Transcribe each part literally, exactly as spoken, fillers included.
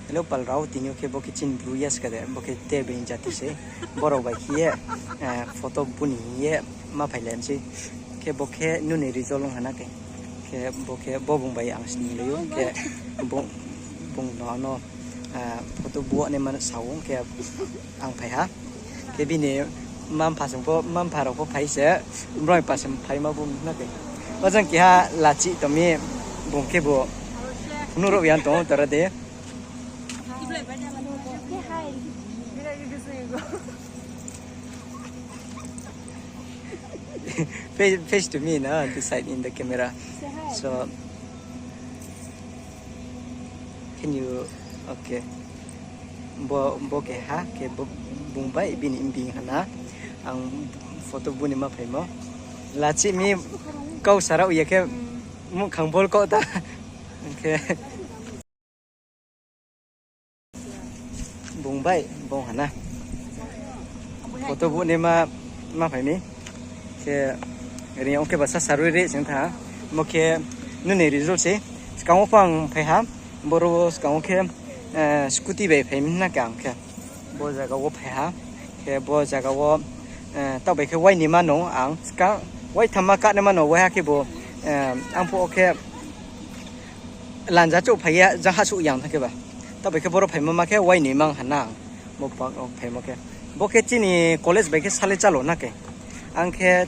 Hello pal rao, tini yo khe bo khe chini Bru ya ska de, bo khe Tebeing jati se. Bo rao bai khe ye, eh, photo bu ni hing ye ma phai le sei. Khe bo khe nini result ong ha na khe. Khe bo khe bo bung bai ang sning lai ou, khe bung, bung no ano, eh, photo bu naima sa ou, khe ang phai ha. Khe bini mma-mpha song pho, mma-mpha rao pho phai se, brao ni pa se phaima bu na khe. O jang keha lachih tong mi, bung khebu phnuh ruh ya tong ou, tara de. Face, face to me na, this side in the camera. So, can you, okay. Bo, bo keha, khe bo, bung bai bini mbing ha na. Ang photo bu ni ma phaimo. Lachih mi kau sa rao ya khe, muhkhang bol kau ta. Khe bung bai, bung ha na. Photo bu ni ma, ma phai mi. Khe ri ong khe ba sa sarui ri sing tha. Mo khe nini result se. Skang wo pho ang phai ha. Boro skang wo khe, eh, scooty bai phai mi na khe ang khe. Bo zaga wo phai ha. Khe bo zaga wo, eh, taoh bai khe wai ni ma no ang. Skang wai thamma ka ni ma no wai ha khe bo, eh, ang phuh wo khe lanja chouh phai ya, jang hahsuh yang thanng khe ba. Taoh bai khe boro phaimo ma khe wai ni mang ha na ang. Bo pa-, o, phaimo khe. Bo khe chini college bai khe sale chalo na khe. Ang khe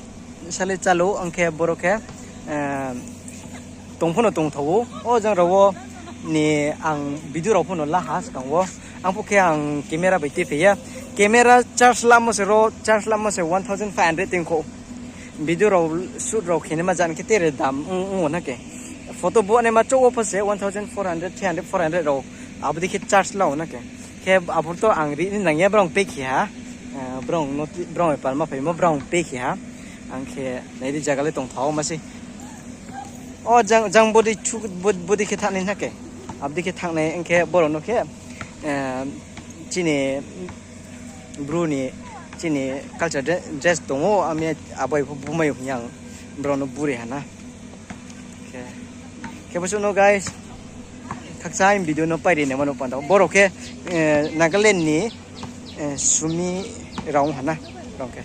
sale chalo, ang khe boro khe, eh, tong pho no tongthao ou. O jang rao wo ni ang video rao pho no la ha skang wo. Ang phuh khe ang camera bai tui phai ya. Camera charge lamo se ro, charge lamo se one thousand five hundred tong khou. Video rao shoot rao khe naima jang khe tere dam ong, ong na khe. Photo bu naima chouh wo pho se one thousand four hundred, three hundred, four hundred rao. Abo dei khe charge la ou na khe. Khe abo to ang ri ni nang ya, brao pay khe ha. Eh, brao no, brao palma phaimo, brao pay khe ha. Ang khe nai di zaga le tongthao ma sei. O jang, jang bodei chu, bo-, bodei khe thanng nai na khe. Abo dei khe thanng nai, ang khe boro no khe, eh, chini Bru ni, chini culture dre-, dress tong ou, ami abai pho bumai hing yang, brao no buri ha na. Khe, khe bo suh no guys, khakchang video no pai ri naima no panda. Boro khe, eh, Nagaland ni, eh, Sumi rao ha na, rao khe.